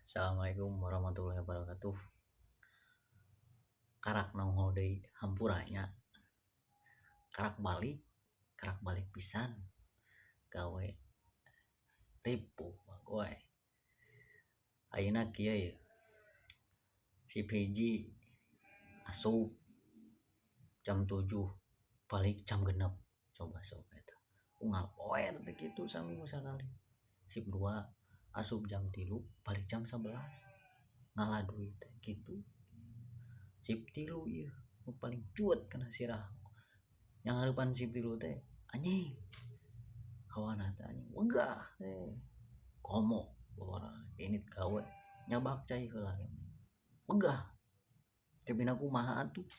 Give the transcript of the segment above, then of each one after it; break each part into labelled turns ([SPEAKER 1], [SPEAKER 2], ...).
[SPEAKER 1] Assalamualaikum warahmatullahi wabarakatuh. Karak nongol deui hampura nya. Karak balik pisan gawe ripuh bagoy. Ayeuna kieu ye. Si PG asup jam 7 balik jam 6. Coba sok eta. Unggal poe teh kitu saminggu sakali. Sip 2 asup jam 3 balik jam 11. Ngalah duit teh kitu. Sip 3 ieu nu paling cuet kana sirah. Yang hareupan sip 3 teh anjing. Hawana teh anjing wegah teh. Komo bawara init gawe nyabak cai heula wegah. Tapi na kumaha atuh.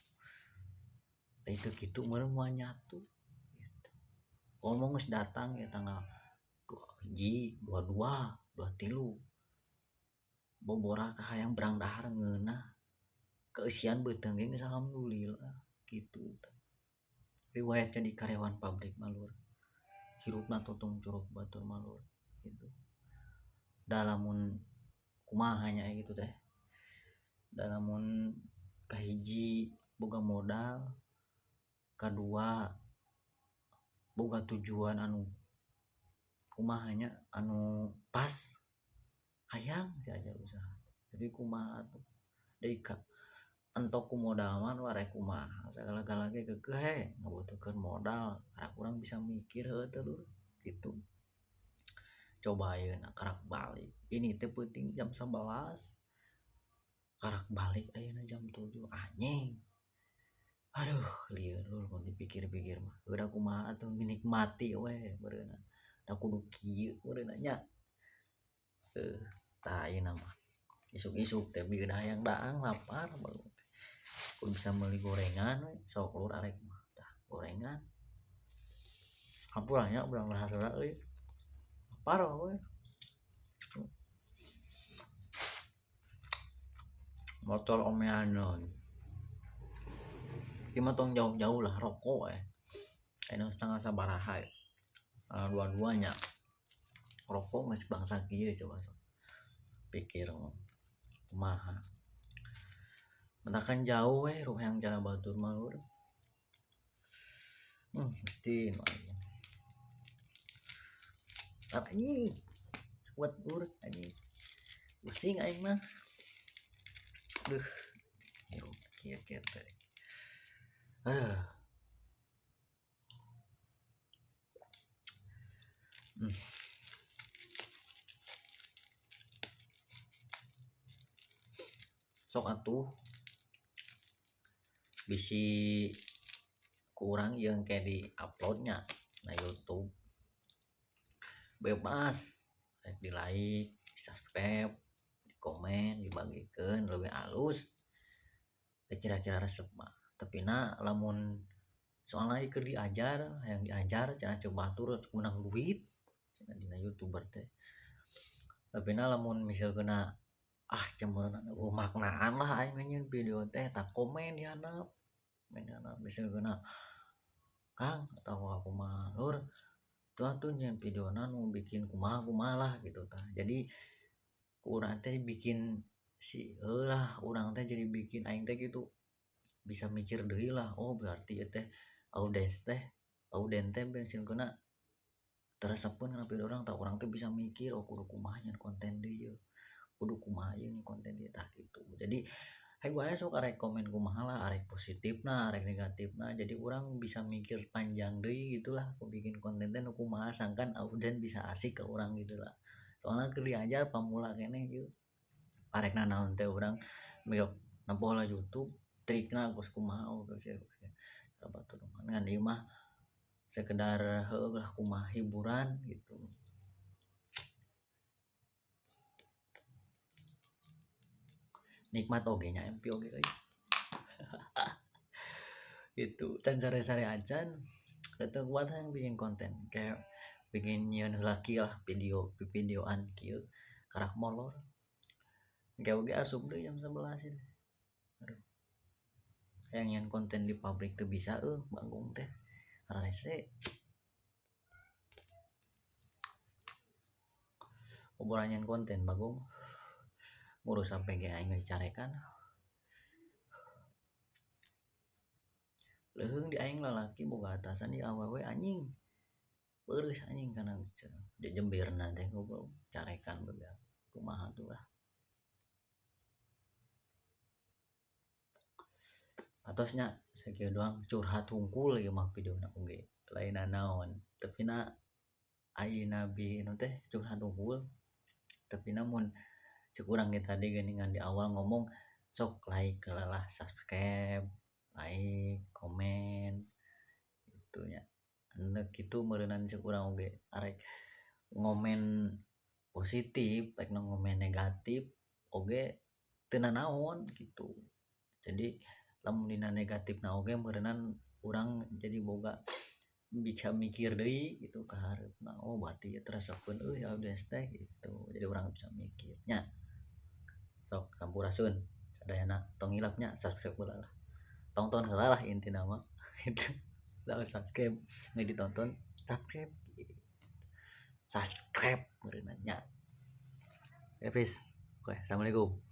[SPEAKER 1] Da itu kitu meureun moal nyatu. Gitu. Komo geus datang ya tanggal 2 hiji, 22, 23. Bobora ka hayang berang dahar ngeunah. Keeusian beuteung ge geus alhamdulillah gitu. Riwayat jadi karyawan pabrik mah lur. Hirupna tutung curug batur mah lur gitu. Da lamun kumaha nya gitu teh. Da lamun kahiji boga modal, kadua boga tujuan anu kumaha nya anu pas hayang diajar usaha. Tapi kumaha atuh deui ka entok ku modal mah nu arek kumaha sagala-gala ge geukeuh he ngabutuhkeun modal karak urang bisa mikir heueuh teh lur gitu. Coba ayeuna karak balik ini teh peuting jam 11 karak balik ayeuna jam 7 anjing. Aduh lieur lur mun dipikir-pikir mah udah kumaha atuh menikmati we meureunna da kudu kieu meureunna nya. Tah ayeuna mah isuk-isuk teh bieu hayang daang lapar baru kudu bisa meuli gorengan we sok lur arek mah tah gorengan. Hampura nya urang dahar heula euy. Lapar we. Motor omeaneun. Ieu mah tong jauh-jauh lah rokok we. Ayeuna geus tanggal sabaraha ya. Tanggal 22 nya. Rokok geus bangsa kieu coba sok. Pikir kumaha. Mentakan jauh we ruh yang cara batur mah lur. Mesti anjing. Buat lur anjing. Pusing aing mah. Duh. Hirup kieu-kieu teh. Aduh. Sok atuh bisi kurang yang kayak di uploadnya na YouTube bebas rek di like, di subscribe, di komen, dibagikan lebih halus kira-kira resep mah. Tapi na lamun soalnya keur diajar, yang diajar cenah coba atur menang duit cenah dina YouTuber teh. Tapi na lamun misal kena ah cemeureun oh maknaan lah aing nyieun video teh tak komen di handap. Komen di handap misal kena Kang atau aku mah lur tuh atuh nyieun videona nu bikin kumaha-kumaha lah gitu tah. Jadi urang teh bikin si heulah urang teh jadi bikin aing teh gitu bisa mikir deui lah oh berarti ieu teh audiens teh bensin kena teresepeun kana video urang tah urang teh bisa mikir oh kudu kumaha nyeun konten deui ieu kudu kumaha ieu nyeun konten deui tah gitu. Jadi hayu wae sok arek komen kumaha lah arek positifna arek negatifna jadi urang bisa mikir panjang deui gitulah ku bikin konten teh nu kumaha sangkan audiens bisa asik ke urang gitulah. Soalna keur diajar pamula keneh ieu arek nanaon teh urang miok nempo lah YouTube trikna geus kumaha oh geus batur ngan ieu mah sekedar heueuh lah kumaha hiburan gitu. Nikmat oge nya MP oge euy. Gitu can sare-sare acan teu kuat hayang bikin konten kayak bikin nyieun heula kieu lah video videoan kieu karak molor. Engke oge asup deui jam 11 ieu. Aduh. Hayang nyieun konten di pabrik teu bisa euy Bagong teh. Rese. Obrolan nyieun konten Bagong. Ngurus sampai ge aing dicarekan. Leuheung di aing lalaki boga atasan di awewe anjing. Beureus anjing kana jejembirna teh goblok carekan bebeak. Kumaha tuh lah. Atosnya sakieu doang curhat hungkul ieu mah videona oge. Lain naon, tapi na ai nabi nu teh curhat hungkul. Tapi namun cek urang ge tadi geuningan di awal ngomong sok like lah, subscribe, like, komen gitu nya. Endek kitu meureunan cek urang oge arek ngomen positif, rek ngomen negatif oge teu nanaon gitu. Jadi lamun dina negatifna oge meureunan urang jadi boga bisa mikir deui gitu ka hareupna. Oh berarti ieu teh resepeun euy audiens teh gitu. Jadi urang bisa mikir nya. Sok sampurasun sadayana tong hilap nya subscribe heula lah. Tonton heula lah intina mah gitu. Lamun subscribe nggak ditonton subscribe. Subscribe meureunna nya. Oke, peace. Oke, assalamualaikum.